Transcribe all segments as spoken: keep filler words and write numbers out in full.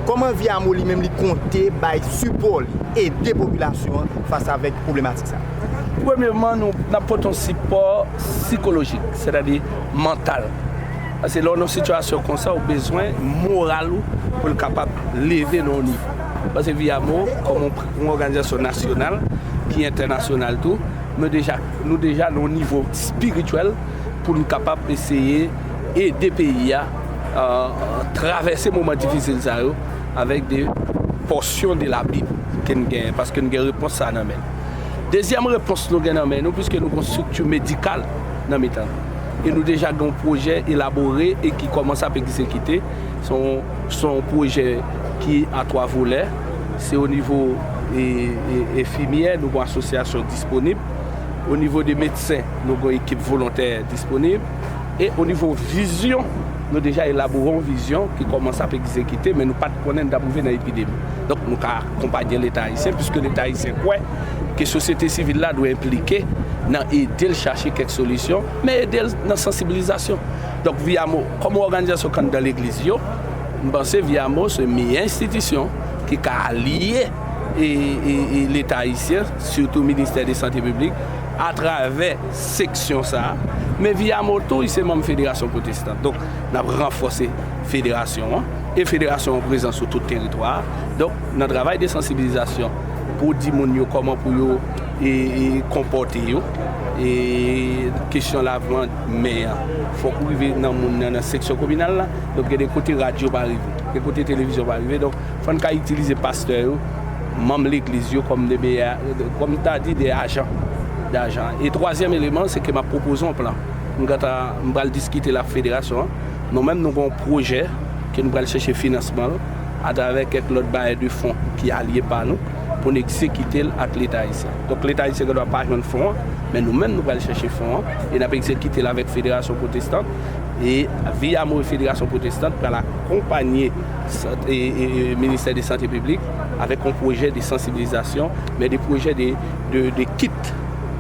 Kòman Viyamo li menm li konte bay sipò li, ede popilasyon an fas avèk pwoblematik sa? Premyèman, nou n ap pote yon sipò sikolojik, sètadi mantal. Paske lè w nan yon sitiyasyon konsa, ou bezwen moral ou pou l kapab leve nan yon nivo. Paske Viyamo, kòm yon, yon òganizasyon nasyonal ki entènasyonal tou, nou deja, nou deja nan yon nivo espirityèl pou n kapab eseye ede peyi a travèse moman difisil sa yo avèk de pòsyon de Labib ke n genyen, paske n gen repons sa nan men n. Dezyèm repons nou gen nan men nou, piske nou gen yon estrikti medikal nan mitan nou. E nou deja gen yon pwojè elabore e ki kòmanse ap egzekite. Se yon, se yon pwojè ki a twa volè. Se o nivo e, e, enfimyè, nou gen yon asosyasyon disponib. O nivo de medsen, nou gen yon ekip volontè disponib. E o nivo vizyon, nou deja elabore yon vizyon ki kòmanse ap egzekite, men nou pa t konnen n t ap rive nan epidemi. Donk, nou ka akonpaye Leta ayisyen, piske Leta ayisyen kwè ke sosyete sivil la dwe enplike nan ede l chache kèk solisyon, men ede l nan sansibilizasyon. Donk, Viyamo, kòm yon òganizasyon k anndan legliz yo, m panse Viyamo se meyè enstitisyon ki ka aliye e, e, e Leta ayisyen, sitou Ministè de Sante Piblik, atravè seksyon sa a. Men Viyamo tou, li se manm Federasyon Pwotestan. Donk, n ap ranfòse federasyon an. E federasyon an prezan sou tout teritwa a. Donk, nan travay de sansibilizasyon, pou di moun yo kòman pou yo e, e, konpòte yo. E kesyon lavant men an, fòk ou rive nan moun nan, nan seksyon kominal la. Donk, gen de kote radyo pa rive, gen kote televizyon pa rive. Donk, fò n ka itilize pastè yo, manm legliz yo kòm de meyè, kòm m ta di, de ajan, de ajan. E twazyèm eleman, se ke m ap pwopoze yon plan. M gentan, m pral diskite l ak federasyon an. Nou menm, nou gen yon pwojè ke nou pral chèche finansman l atravè kèk lòt bayè de fon ki alye pa nou pou n egzekite l ak Leta ayisyen. Donk, Leta ayisyen gendwa pa jwenn fon an, men nou menm, nou pral chèche fon an e n ap egzekite l avèk Federasyon Pwotestan. E Viyamo e Federasyon Pwotestan pral akonpanye sant-, e, e, e Ministè de Sante Piblik avèk yon pwojè de sansibilizasyon, men de pwojè de, de, de kit.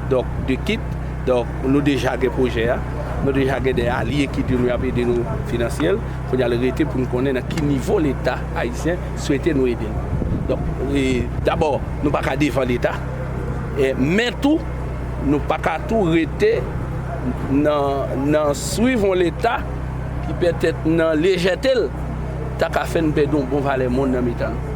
Donk, de kit. Donk, nou deja gen pwojè a. Nou deja gen de alye ki di nou y ap ede nou finansyèl. Kounye a, l rete pou n konnen nan ki nivo Leta ayisyen swete nou ede l. Donk, e, dabò, nou pa ka devan Leta. E, men tou, nou pa ka tou rete nan, nan swiv yon Leta ki petèt nan lejète l, ta ka fè n pèdi yon bon valè moun nan mitan nou.